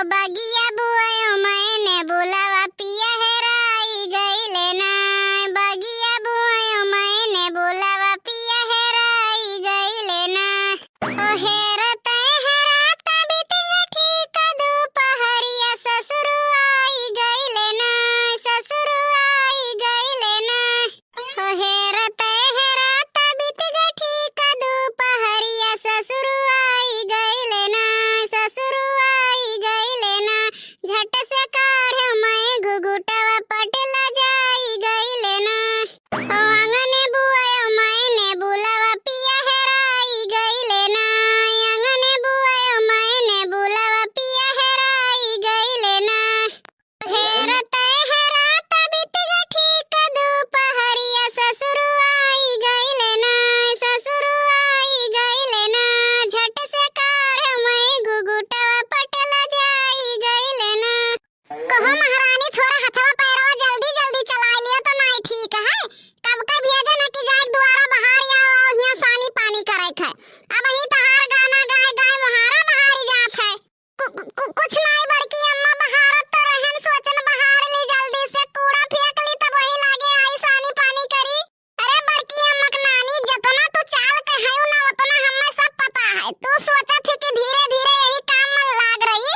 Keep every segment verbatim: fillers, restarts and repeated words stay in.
बगिया बुआयो मैंने बुलावा पिया हेराई गइले ना। बगिया बुआयो मैंने बुलावा पिया हेराई गइले ना। ओ हेरत हेरात बीत गठी का दुपहरिया ससुरु आई गइले ना, ससुरु आई गइले ना। हो हेरत हेरात बीत गठी का दुपहरिया ससुरु आई गइले ना, ससुरु आई गइले ना। झट से काढ़ मैं घुघुटवा पटला जाई गइले ना। हो आंगने बुआयो मैंने बुलावा पिया हेराई गइले ना, आंगने बुआयो मैंने बुलावा पिया हेराई गइले ना। हेरत हेरात बीत गठी का दुपहरिया ससुरु आई गइले ना, ससुरु आई गइले ना। झट से काढ़ मैं घुघुटवा पटला जाई गइले ना। कहो महारानी, थोड़ा हथवा पैरवा जल्दी जल्दी चलाइ लियो तो नाई ठीक है। कब के भेजे न कि जाए दुआरा बहार आओ, आओ हियां सानी पानी करे थे। अब ही तहार गाना गाए गाए महारा बहारी जात है। कु-, कु-, कुछ नाई बड़की अम्मा, बहारत तो रहन, सोचन बहार ली जल्दी से, कूड़ा फेंक ली तब वही लागे आई सानी पानी करी। अरे बड़की अम्मा के नानी, जतना तू चाल के है ना उतना हमें सब पता है। तू सोचत ही कि धीरे धीरे यही काम में लाग रही,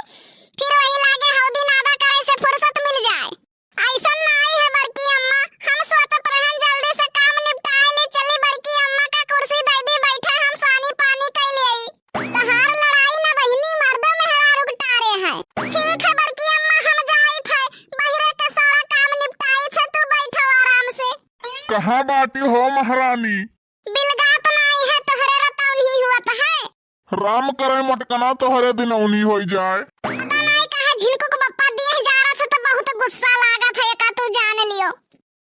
फिर वही लागे हौदी नादा करे से फुर्सत मिल जाए। ऐसन नाई है बड़की अम्मा, हम सोचत रहन जल्दी से काम निपटाए ले चली, बड़की अम्मा का कुर्सी दे दी बैठा, हम सानी पानी कई ले आई। तहार लड़ाई ना बहिनी मर्द मेहरारू के टारे है। ठीक है बड़की अम्मा, हम जाइत है, बहिरे के सारा काम निपटाइत है, तू बैठो आराम से। कहाँ बाटी हो महारानी? बिलगात नाई है, तोहरे रतौनी हुअत है। राम करे मटकना तोहरे दिनौनी होई जाए। पता नाई काहे झिनकू के बप्पा देह जारत है तो बहुत गुस्सा लागत है, एका तू जान लियो।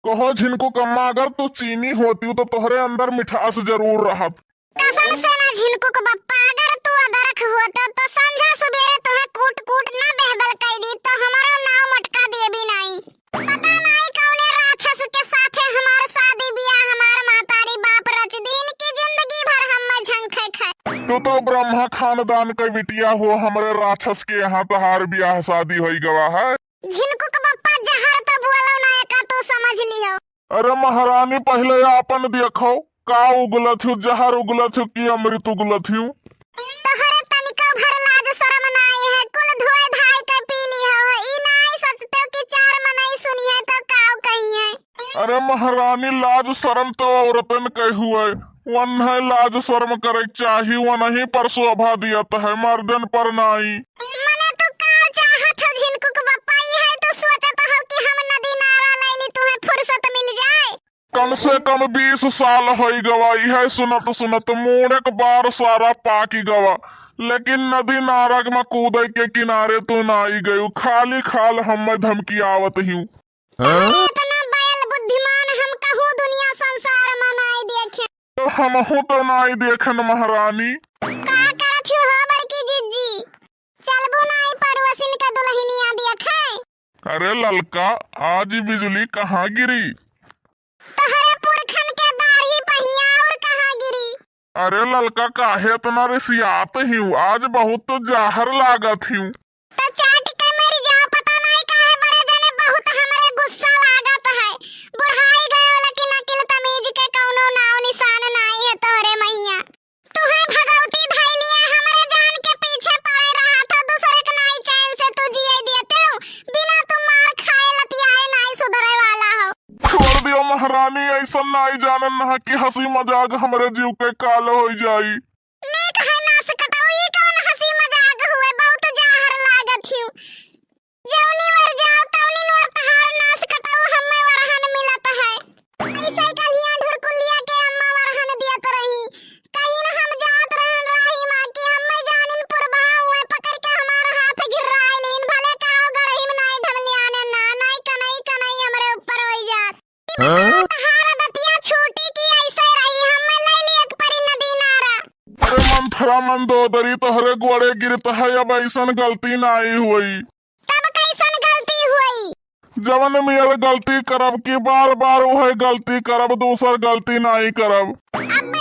कहो झिनकू कम्मा, अगर तू चीनी होती तो तोहरे अंदर मिठास जरूर रहत। कसम से ना झिनकू के बप्पा, अगर तू अदरक होत तो संझा सुबेरे तोहे कूट कूट ना बेहबल कई दी तो हमारो नाव मटका देबी नाई। पता नाई कौने राक्षस के साथे हमार शादी बियाह हमार मातारी बाप रच दीन कि जिंदगी भर हम झंखे खाए। तू तो ब्रह्मा खानदान के बिटिया हो, हमरे राक्षस के यहाँ तहार बियाह शादी होई गवा है। झिनकू के बप्पा जहर तो बोलो ना, एका तू समझ लियो। अरे महारानी, पहिले आपन देखो, का उगलत हूँ, जहर उगलत हूँ कि अमृत उगलत हूँ? तोहरे तनिको भर लाज शरम नाई है, कुल धोए धाय के पी ली हो। ई नाई सोचते हो कि चार मनई सुनी है तो काव कही है? अरे महारानी, लाज शरम तो औरतन के हुए, वन्हे लाज शरम करे चाही, वनही पर शोभा दियत है, मर्दन पर नाई। मने तू का चाहत हो झिनकू के बप्पा, ई है तू सोचत हो कि हम नदी नारा लैली तुम्हें फुर्सत मिल जाए? कम से कम बीस साल होई गवा, इहे सुनत सुनत मूड़क बार सारा पाकी गवा, लेकिन नदी नारक में कूदे के किनारे तू ना आई गयू, खाली खाल हमें धमकियावत हियू। अरे इतना बैल बुद्धिमान हम कहूँ दुनिया संसार में नाई देखे। तो हमहू तो नाई देखन महारानी। का करत हो बड़की जिज्जी? चलबू नाई पड़ोसिन का दुल्हनिया देखे? अरे ललका, आज ई बिजुली कहाँ गिरी? तोहरे पुरखन के दाढ़ी पहिया और कहाँ गिरी? अरे ललका, काहे इतना रिसियात हियू? आज बहुत तो जाहर लागत हियू। तो चाट के मर जाओ, पता नाई काहे बड़े जने बहुत हमरे गुस्सा लागत है। बुढ़ाई गयो लेकिन अकिल तमीज के कौनो नाव निशान नाई है तोहरे मैया। तुहे भगवती धइलिए, हमरे जान के पीछे पड़े रहत हो, दूसरे के नाई चैन से तू जिए देते हो, बिना तू मार खाए लतियाए नाई सुधरे वाला हो। छोड़ दियो महारानी, ऐसन नाई जानन ना कि हंसी मजाक हमरे जीव के काल होई जाई। नीक है नास कटाऊ, ई कौन हंसी मजाक हुए, बहुत जाहर लागत हियू। जौनी वर जाओ, तौनी वर तहार नास कटाऊ, हमें वरहन मिलत है। ऐसे कलिया ढुरकुलिया के अम्मा वरहन दियत रही। कहीं न हम जात रहन राही माँ की, हमें जानिन पुरबा हुए, पकड़ के हमार हाथ घिर्राए लीन। भले काओ गरही में नाई ढमलियाने ना, नाई कनई कनई हमरे ऊपर होई जात। हाँ? तहार दतिया छूटी की ऐसे रही, हमें ले लियत परी नदी नारा। अरे मंथरा मंदोदरी, तोहरे गोड़े गिरत है, अब ऐसन गलती नाई हुई। तब कैसन गलती हुई? जवन मेर गलती करब कि बार बार उहे गलती करब, दूसर गलती नाई करब। अब